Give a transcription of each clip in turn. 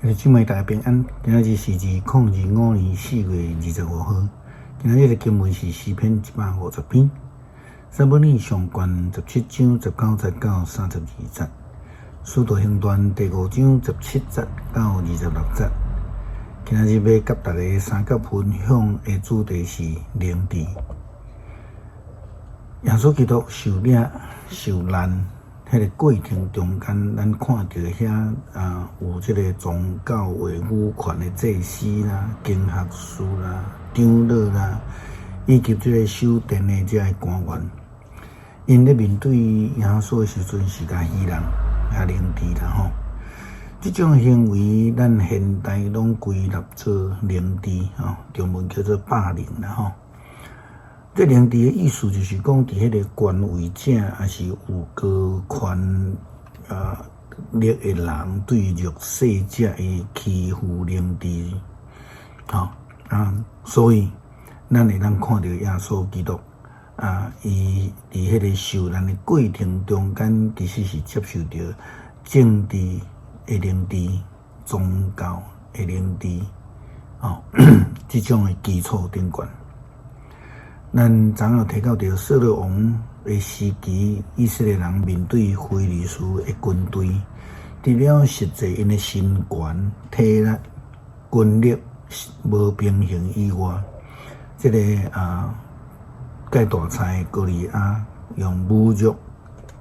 兄弟姊妹大家平安，今仔日是2025年4月25號。今仔日的經文是詩篇150篇，撒母耳上卷17章19節到32節，使徒行傳第5章17節到26節。今仔日欲佮大家相佮分享的主題是靈智。耶穌基督受掠受難。彼个過程中間，咱看著遐啊有這个宗教話語權的祭司啦、經學士啦、長老啦，以及這个守殿的這个官員，𪜶咧面對耶穌的時陣是共戲弄、共凌遲啦吼。這種行為，咱現代攏歸納做凌遲吼，中文叫做霸凌啦吼。這凌遲的意思就是講，佇彼个權位者，抑是有高權力的人，對弱勢者的欺負凌遲，吼啊，所以咱會當看著耶穌基督啊，伊佇彼个受難的過程中間，其實是接受著政治的凌遲、宗教的凌遲，吼，這種的基礎頂懸。咱昨昏提到著掃羅王的時期，以色列人面對非利士的軍隊，除了實際𪜶的身懸、體力、軍力無平衡以外，這个啊蓋大菜歌利亞用侮辱、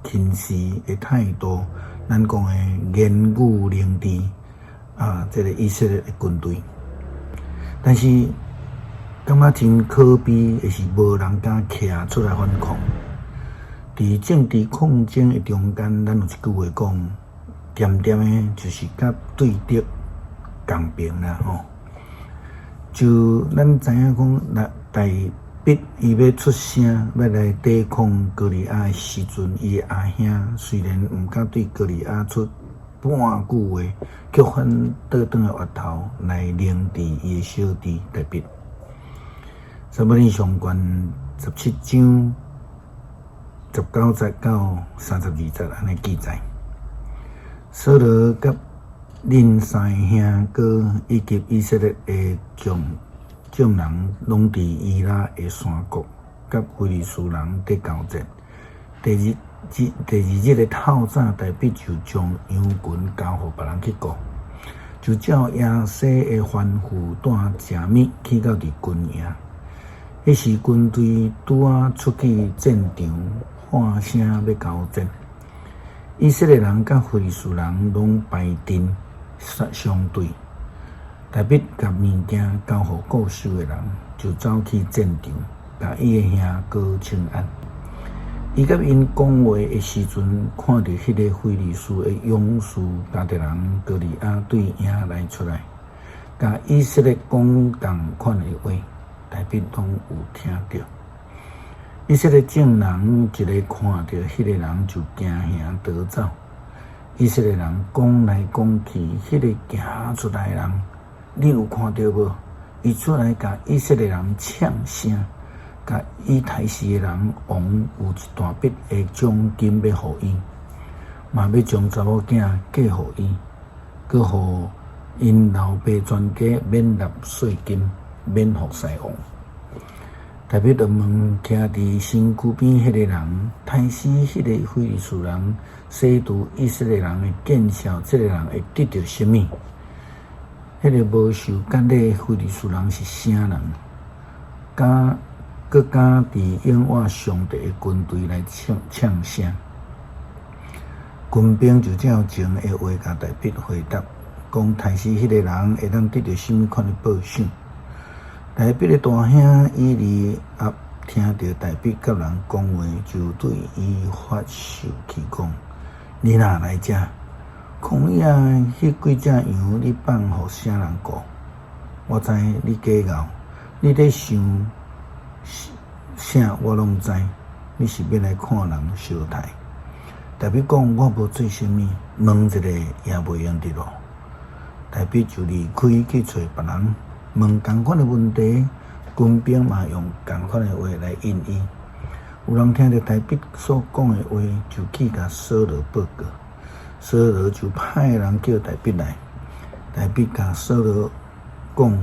輕視的態度，咱講的言語凌遲啊，這个以色列的軍隊，但是，感覺真可悲的是，無人敢徛出來反抗。佇政治抗爭的中間，咱有一句話講，恬恬的，就是佮對敵仝爿啦吼。就咱知影講，若大衛伊欲出聲，欲來抵抗歌利亞的時陣，伊的阿兄雖然毋敢對歌利亞出半句話，卻反倒轉來越頭來凌遲伊的小弟大衛。撒母耳上卷17章19節到32節按呢記載，掃羅佮恁三个兄哥以及以色列的眾眾人，攏佇以拉的山谷，佮非利士人佇交戰。第二日，第二日的透早，大衛就將羊群交予別人去顧，就照耶西的吩咐，帶食物去到佇軍營。彼時軍隊拄仔出去戰場，喊聲欲交戰。以色列人佮非利士人攏排陣相對。大衛共物件交予顧守的人，就走去戰場，共伊的兄哥請安。伊佮𪜶講話的時陣，看著彼个非利士的勇士迦特人歌利亞對營內出來，共以色列講仝款的話。大衛攏有聽著，以色列眾人一个看著彼个人就驚嚇逃走。以色列人講來講去，彼个行出來的人，恁有看著無？伊出來共以色列人嗆聲，共伊刣死的人王有一大筆的獎金欲予伊，嘛欲將查某囝嫁予伊，閣予𪜶老爸全家免納稅金。免服侍王。大衛就問徛佇身軀邊彼個人，刣死彼个非利士人，洗除以色列人的見笑，這个人會得著啥物？彼个無受割禮的非利士人是啥人？敢閣敢佇永活上帝的軍隊來嗆嗆聲？軍兵就照前的話共大衛回答，講刣死彼個人會當得著啥物款的報賞？大衛的大兄以利押聽著大衛佮人講話，就對伊發受氣，講：你哪來遮？曠野彼幾隻羊，你放予啥人顧？我知你假敖，你咧想啥，我攏知。你是欲來看人相刣。大衛講：我無做啥物，問一下也袂用得囉。大衛就離開去揣別人。問仝款的問題，軍兵嘛用仝款的話來應伊。有人聽著大衛所講的話，就去共掃羅報告。掃羅就派人叫大衛來，大衛共掃羅講：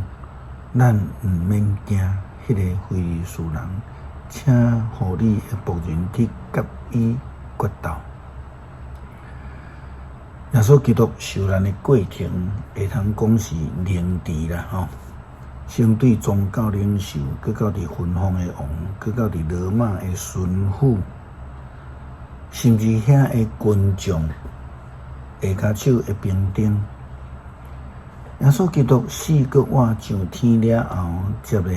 咱毋免驚彼个非利士人，請予你的僕人去佮伊決鬥。耶穌基督受難的過程，會通講是凌遲啦，吼！先對宗教領袖，閣到佇分封的王，閣到佇羅馬的巡撫，甚至遐的軍將、下跤手的兵丁。耶穌基督四個活上天了後，這个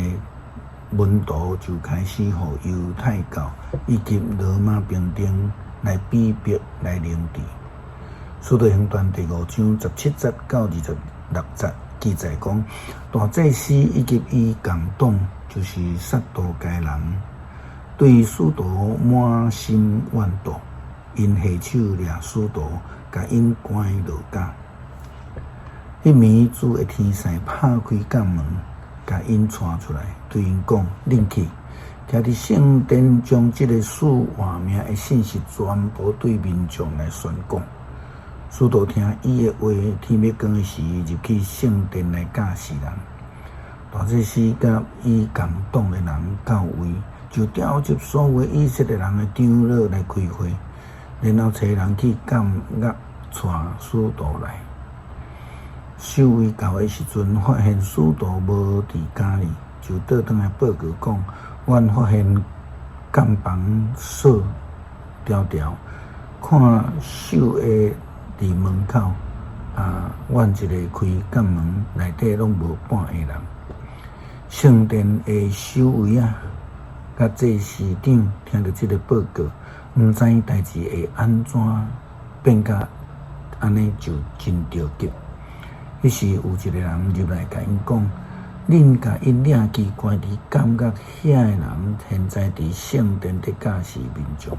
門徒就開始予猶太教以及羅馬兵丁來逼迫、來凌遲。使徒行傳第五章十七節到二十六節記載講，大祭司以及伊共黨，就是撒都該人，對使徒滿心怨妒，𪜶下手掠使徒，共𪜶關牢監。彼暝主的天使拍開監門，共𪜶帶出來，對𪜶講：恁去，徛佇聖殿，將這个賜活命的信息全部對民眾來宣講。使徒聽伊的話，天欲光的時，入去聖殿來教示人。大祭司佮伊共黨的人到位，就召集所有以色列人的長老來開會，然後差人去監獄帶使徒來。守衛到的時陣，發現使徒無佇監裡，就倒轉來報告講：阮發現監房鎖牢牢，看守的佇門口，啊，阮一个開監門，內底攏無半个人。聖殿的守衛仔，佮祭司長聽著這个報告，毋知代誌會按怎變甲按呢，就真著急。彼時有一个人入來共𪜶講：恁共𪜶掠去關佇監獄遐的人，現在佇聖殿佇教示民眾。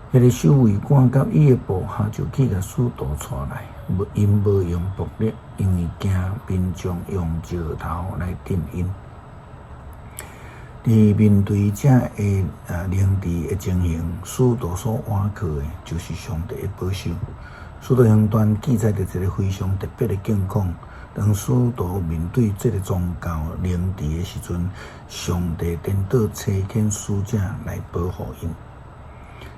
彼个守衛官佮伊的部下就去共使徒帶來，𪜶無用暴力，因為驚民眾用石頭來擲𪜶。佇面對這个凌遲的情形，使徒所倚靠的，就是上帝的保守。使徒行傳記載著一个非常特別的境況。當使徒面對這个宗教凌遲的時陣，上帝顛倒差遣使者來保護𪜶。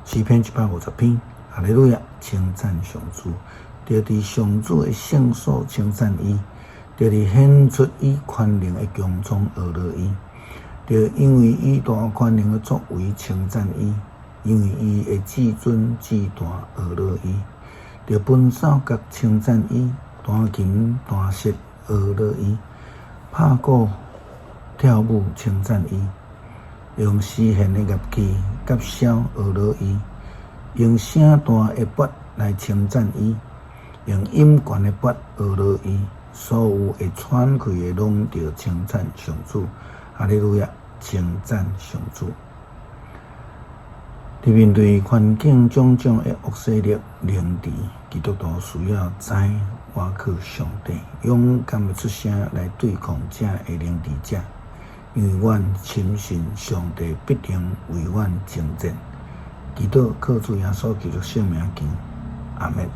詩篇一百五十篇，哈利路亞，稱讚上主，著佇上主的聖所稱讚伊，著佇顯出伊權能的穹蒼呵咾伊，著因為伊大權能的作為稱讚伊，因為伊的至尊至大呵咾伊，著奔掃角稱讚伊，彈琴彈瑟呵咾伊，拍鼓跳舞稱讚伊。用絲弦的樂器佮簫呵咾伊，用聲大的鈸來稱讚伊，用音懸的鈸呵咾伊，所有會喘氣的攏著稱讚上主，哈利路亞，稱讚上主。佇面對環境種種的惡勢力凌遲，基督徒需要知倚靠上帝，勇敢的出聲來對抗這个凌遲者。因為阮深信上帝必定為阮征戰，祈禱靠主耶穌基督聖名求，阿們。